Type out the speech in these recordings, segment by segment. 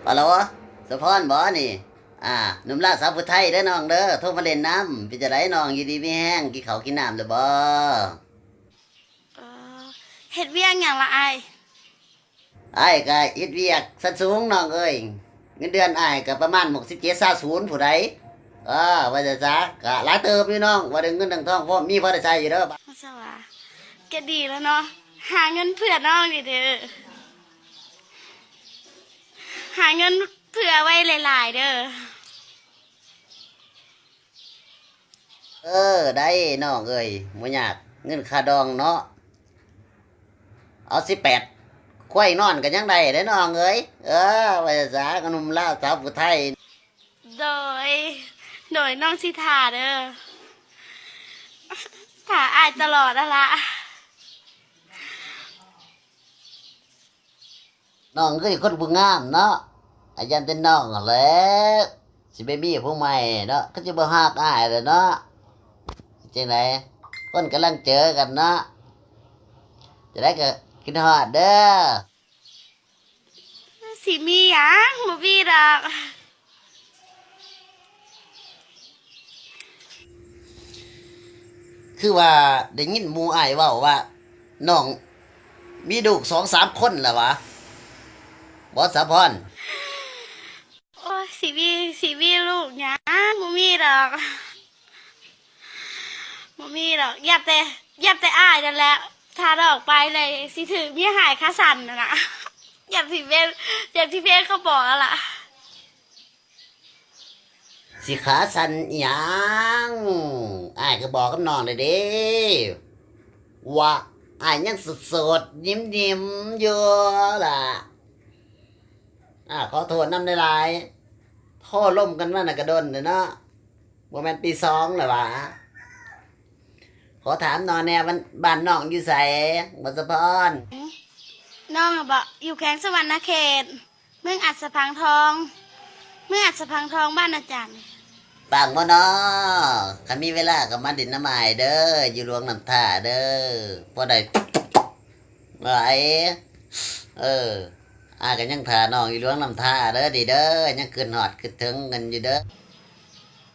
ຮັລໂຫຼ ສະພອນບໍນີ້? ອ່າ ໜຸ່ມລາວສາວຜູ້ໄທເດີນ້ອງເດີ ໂທມາຫຼິ້ນນຳ. ເປັນຈັ່ງໃດນ້ອງ ຢູ່ດີມີແຮງ ກິນເຂົ້າກິນນ້ຳແລ້ວບໍ? ເອີ ເຮັດວຽກຫຍັງລະອ້າຍ? ອ້າຍກະເຮັດວຽກຊັ້ນສູງນ້ອງເອີຍ ເງິນເດືອນອ້າຍກະປະມານຫົກສິບເຈັດ ຊາວສູນຜູ້ໃດ. ເອີ ວ່າຊັ້ນຊະ ກະຫຼາຍເຕີບຢູ່ນ້ອງ ວ່າເລື່ອງເງິນເລື່ອງທອງ ພໍມີພໍໄດ້ໃຊ້ຢູ່ເດີ. ວ່າຊັ້ນຫວາ ກະດີແລ້ວເນາະ ຫາເງິນເພື່ອນ້ອງນີ້ເດີ ຫາເງິນເພື່ອໄວ້ຫຼາຍໆເດີ. ເອີ ໄດ້ນ້ອງເອີຍ ບໍ່ຍາກ ເງິນຄ່າດອງເນາະ ເອົາສິບແປດ ຄວາຍນອນກະຍັງໄດ້ເດ້ນ້ອງເອີຍ. ເອີ ວ່າຊັ້ນສາ ໜຸ່ມລາວສາວຜູ້ໄທ. ໂດຍ ໂດຍ ນ້ອງຊິຖ້າເດີ ຖ້າອ້າຍຕະຫຼອດຫັ້ນລະ. ນ້ອງຄືຄົນຜູ້ງາມເນາະ ອາ ຢ້ານແຕ່ນ້ອງຫັ້ນແຫຼະ ຊິໄປມີຜູ້ໃໝ່ເນາະ ຄືຊິບໍ່ຮັກອ້າຍແຫຼະເນາະ. ຈັ່ງໃດ ຄົນກຳລັງເຈີກັນເນາະ ຈັ່ງໃດກະຄິດຮອດເດີ. ຊິມີຫຍັງ ບໍ່ມີດອກ. ຄືວ່າໄດ້ຍິນໝູ່ອ້າຍເວົ້າວ່າ ນ້ອງມີລູກສອງສາມຄົນແລ້ວຫວາ ບໍ່ສາວພອນ? ໂອ້ຍ ຊິມີ ຊິມີລູກຫຍັງ ບໍ່ມີດອກ ບໍ່ມີດອກ. ຢ້ານແຕ່ ຢ້ານແຕ່ອ້າຍນັ້ນແຫຼະ ຖ້າອອກໄປແລ້ວຊິຖືກເມຍຫາຍຂາສັ່ນຫັ້ນນະ ຢ່າງທີ່ເພງ ຢ່າງທີ່ເພງເຂົາບອກຫັ້ນລະ. ຊິຂາສັ່ນອີ່ຫຍັງ ອ້າຍກະບອກກັບນ້ອງແລ້ວເດ້ ວ່າອ້າຍຍັງໂສດໆ ຍິ້ມໆຢູ່ລະ. ອາ ຂໍໂທດນຳຫຼາຍໆ ໂທລົມກັນມານະກະດົນແລ້ວເນາະ ບໍ່ແມ່ນປີສອງແລ້ວຫວາ. ຂໍຖາມນ້ອງແດ່ ບ້ານ ບ້ານນ້ອງຢູ່ໃສ ບໍ່ສາວພອນ? ນ້ອງຫັ້ນບໍ ຢູ່ແຂວງສະຫວັນນະເຂດ ເມືອງອັດສະພັງທອງ ເມືອງອັດສະພັງທອງ ບ້ານອາຈານ. ປາກໝໍ້ນໍ ຄັນມີເວລາກະມາຫຼິ້ນນຳອ້າຍເດີ ຢູ່ຫຼວງນ້ຳທາເດີ ພໍໄດ້ ເອີ ອ້າຍກະຍັງຖ້ານ້ອງຢູ່ຫຼວງນ້ຳທາເດີ ດີເດີ ຍັງຄຶດຮອດຄຶດເຖິງກັນຢູ່ເດີ.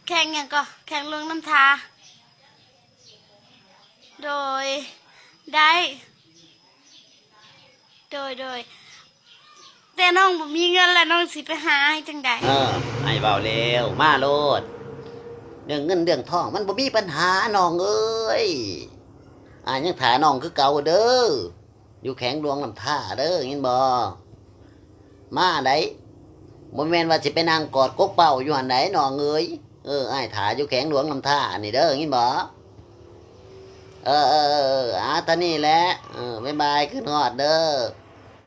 ແຂວງຫຍັງກໍ? ແຂວງຫຼວງນ້ຳທາ. ໂດຍ ໄດ້ ໂດຍ ໂດຍ ແຕ່ນ້ອງບໍ່ມີເງິນແລ້ວ ນ້ອງຊິໄປຫາອ້າຍຈັ່ງໃດ? ເອີ ອ້າຍເວົ້າແລ້ວ ມາໂລດ ເລື່ອງເງິນເລື່ອງທອງມັນບໍ່ມີບັນຫານ້ອງເອີຍ ອ້າຍຍັງຖ້ານ້ອງຄືເກົ່າເດີ ຢູ່ແຂວງຫຼວງນ້ຳທາເດີ ຍິນບໍ່? ມາໄດ໋ ບໍ່ແມ່ນວ່າຊິໄປນັ່ງກອດກົກເປົ້າຢູ່ຫັ້ນໃດ໋ນ້ອງເອີຍ. ເອີ ອ້າຍຖ້າຢູ່ແຂວງຫຼວງນ້ຳທານີ້ເດີ ຍິນບໍ່? ເອີ ເອີ ເອີ ເອີ ອາ ເທົ່ານີ້ແຫຼະ ເອີ ບາຍບາຍ ຄຶດຮອດເດີ.